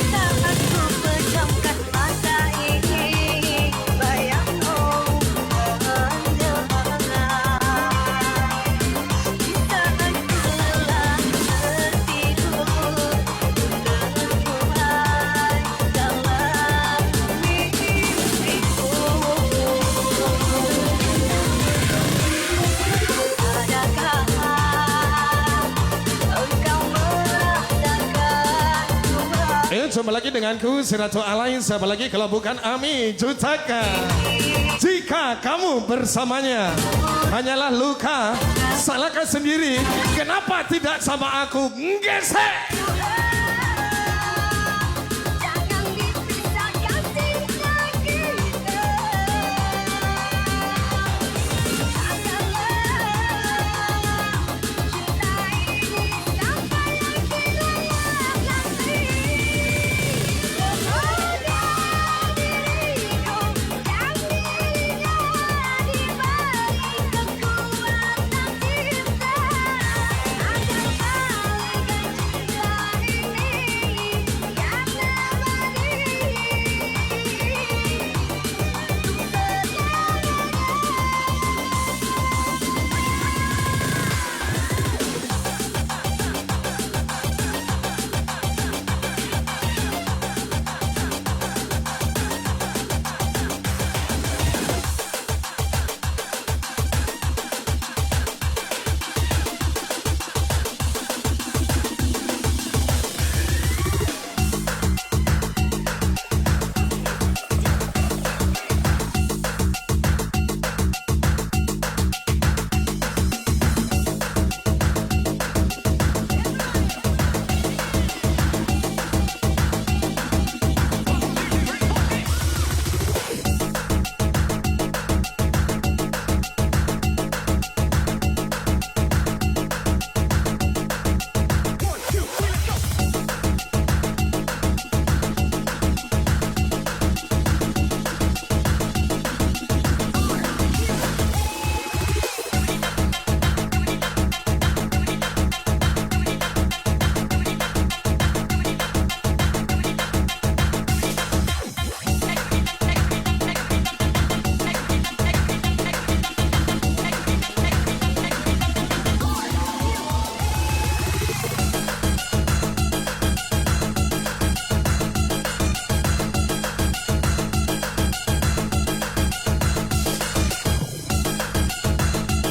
Saat ku pejamkan mata ini, bayangmu menjelang. Di saat ku lelah tertidur, ku terbuai dalam mimpiku. Adakah engkau merasakan jua? Ayo jumpa lagi denganku Sirato Alay, siapa lagi kalau bukan Ami Jutaka. Jika kamu bersamanya hanyalah luka, salahkan sendiri. Kenapa tidak sama aku? Gesek. Jangan dipisahkan cinta kita. Takkanlah cinta ini sampai akhir nanti. Semoga diriku yang miliknya diberi kekuatan cinta agar talikan cinta ini yang abadi untuk selamanya.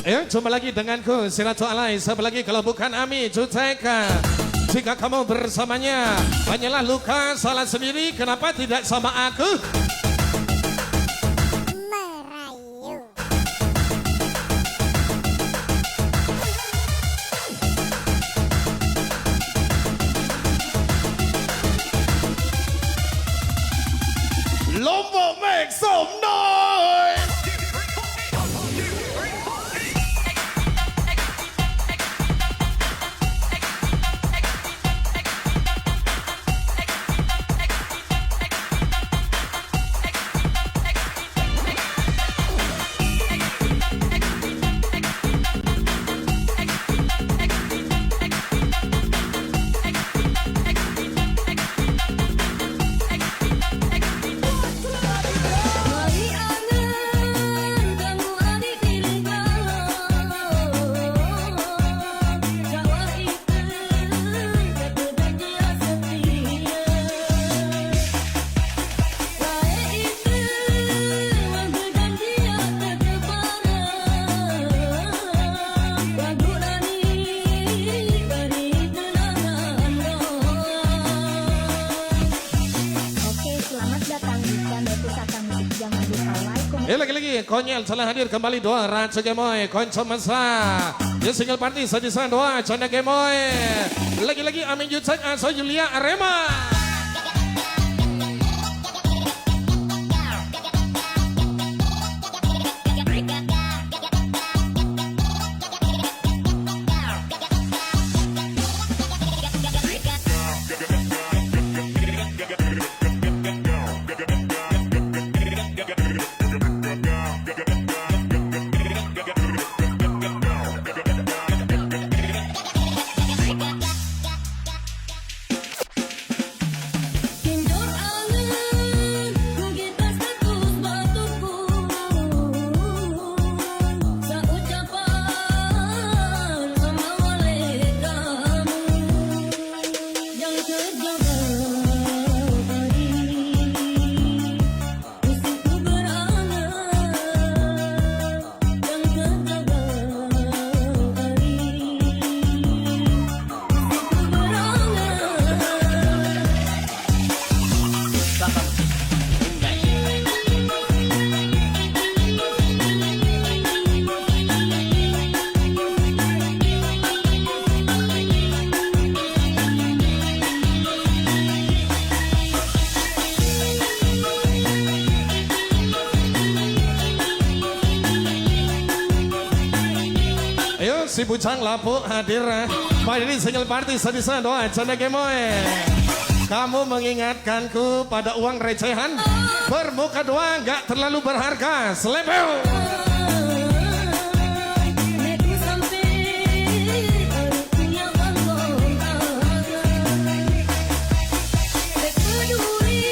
Ayo jumpa lagi denganku Sirato Alay, siapa lagi kalau bukan Ami Juteka. Jika kamu bersamanya hanyalah luka salah sendiri, kenapa tidak sama aku? Merayu. Lombok make some noise. Melihat Ya lagi-lagi konyol telah hadir kembali dua Raja Gemoy Konco Masa. Ya single party sadisan dua Canda Gemoy. Lagi-lagi Amin Yucek Aso Yulia Arema. Kendor angan, ku status batukku. Saucapan sama wale kamu yang terjaga hari. Usiku berangan yang terjaga hari. Usiku berangan. Ayo si Bujang Lapuk hadir. Mari ini single party sadisan doa Canda Gemoy. Kamu mengingatkanku pada uang recehan bermuka dua nggak terlalu berharga. Selebel. Neku sampai punya bangga Peduli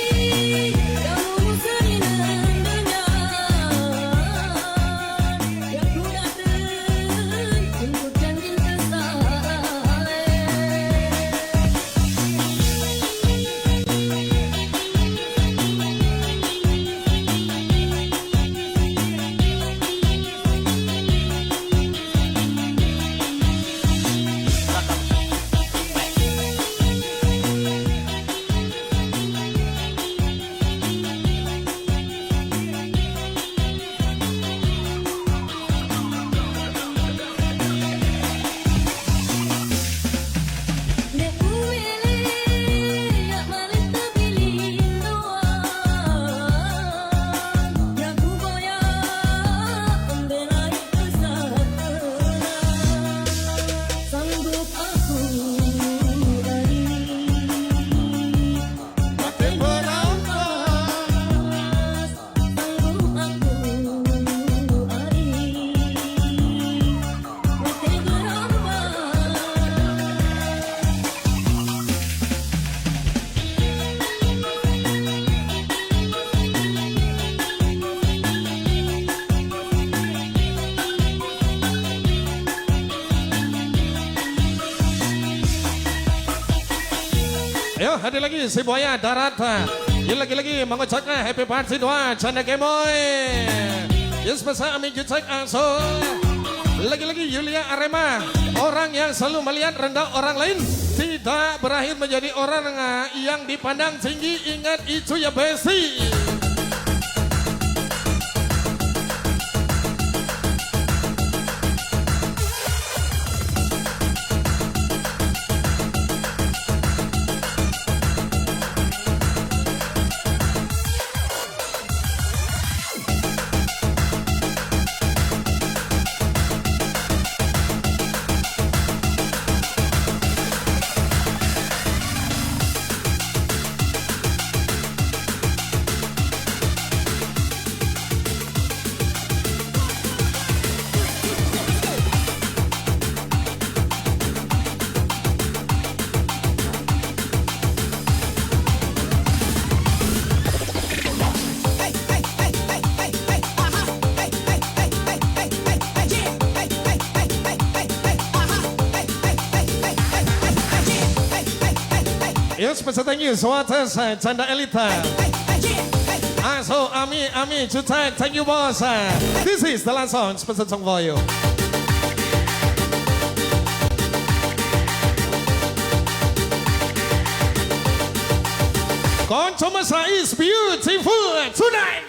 kamu sering mendengar Yang ku datang untuk janji tersalah. Neku wele yak malik terbilinduan Yang ku boyak pembelai kesatuan. Sanggup aku dari Mati berampas. Sanggup aku ari mati berampas. Ayo hadir lagi si Buaya Darat. Ya lagi-lagi mengucapkan happy party doa Canda Gemoy. Yes bersama Amin Jucek Aso. Lagi-lagi Yulia Arema. Orang yang selalu melihat rendah orang lain tidak berakhir menjadi orang yang dipandang tinggi. Ingat itu ya besi. Yes, peserta thank you semua atas Canda Elita. Aso, Ami, Ami, Jutai, thank you boss. This is the last song, special song for you. Konco Mesra is beautiful tonight.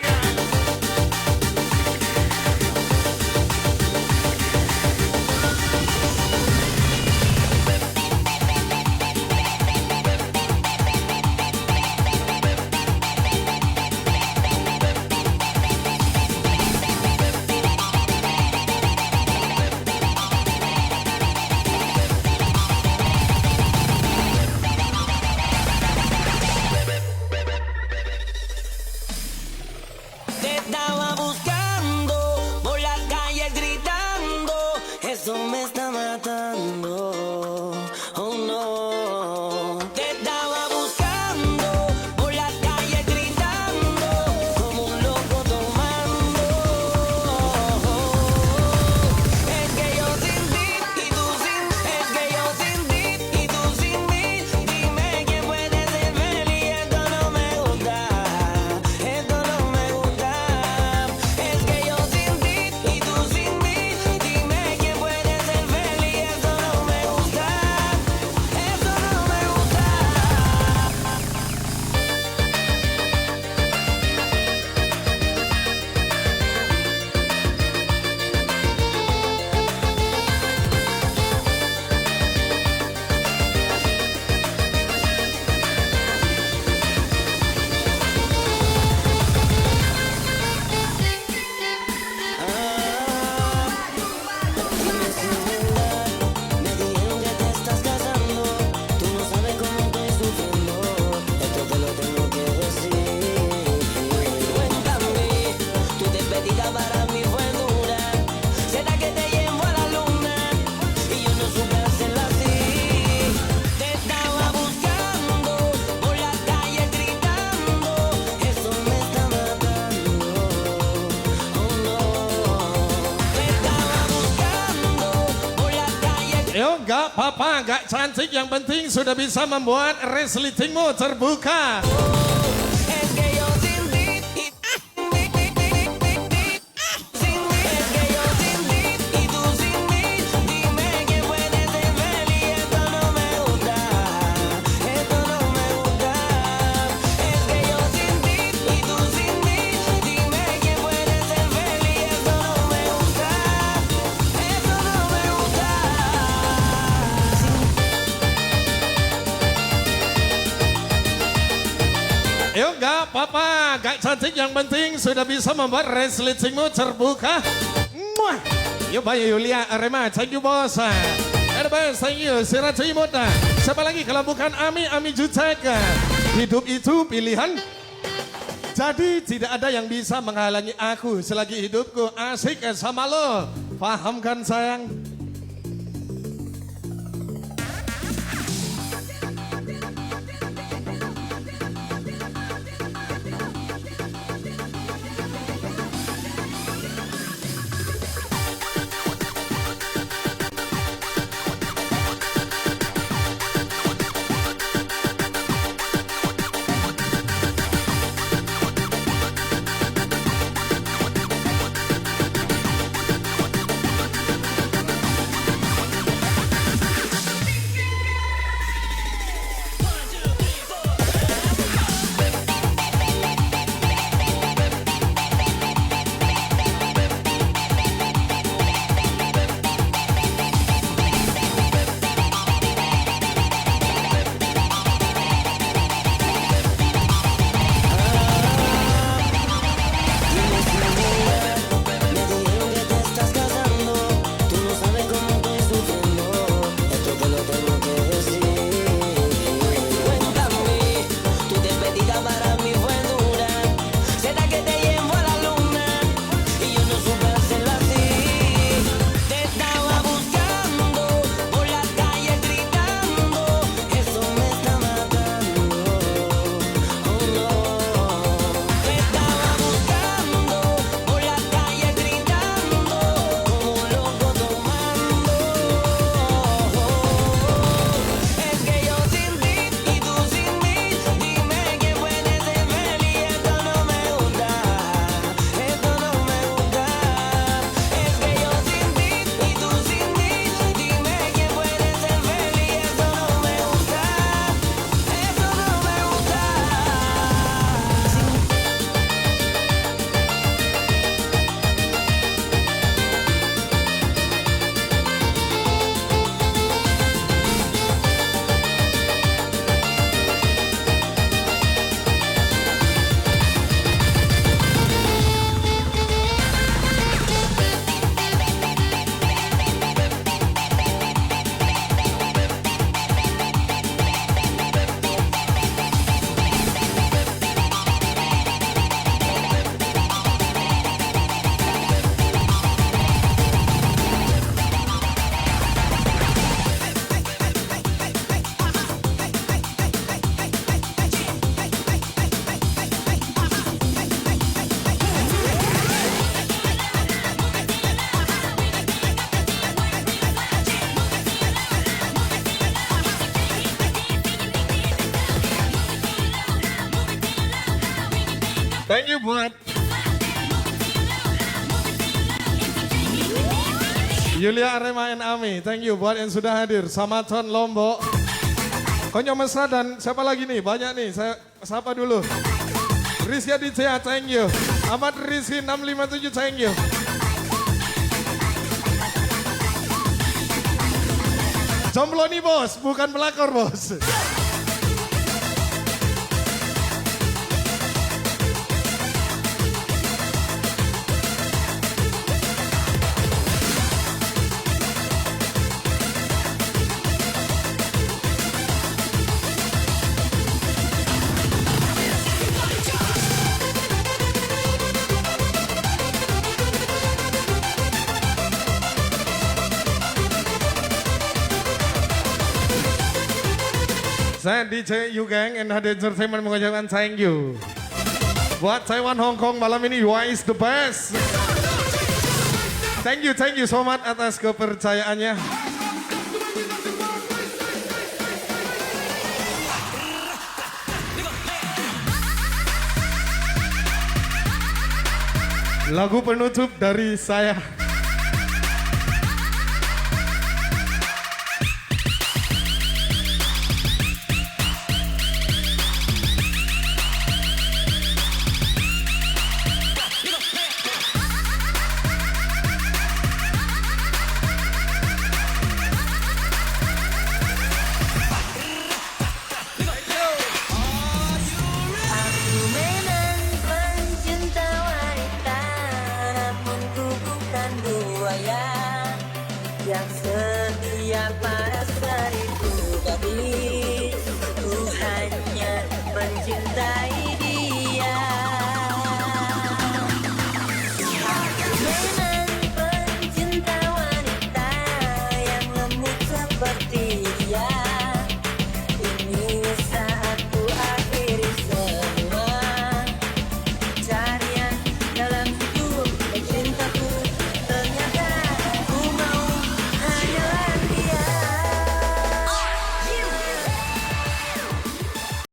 Gak apa-apa, gak cantik, yang penting sudah bisa membuat resletingmu terbuka. Yuk gak apa-apa, gak cantik yang penting sudah bisa membuat resletingmu terbuka. Muah. Yuk Bayu Yulia Arema, thank you bos. Airbus, thank you, Siraj Imut. Siapa lagi kalau bukan Ami, Ami Jutek. Hidup itu pilihan. Jadi tidak ada yang bisa menghalangi aku selagi hidupku asik sama lo. Paham kan sayang? Thank you buat Yulia Arema and Ami, thank you buat yang sudah hadir. Samaton Lombok, Konyo Mesra dan siapa lagi nih? Banyak nih, saya sapa dulu. Rizky Aditya, thank you. Ahmad Rizky 657, thank you. Jomblo nih bos, bukan pelakor bos. Saya DJ Yugeng NHD Entertainment mengucapkan thank you. Buat Taiwan Hong Kong malam ini, you is the best. Thank you so much atas kepercayaannya. Lagu penutup dari saya.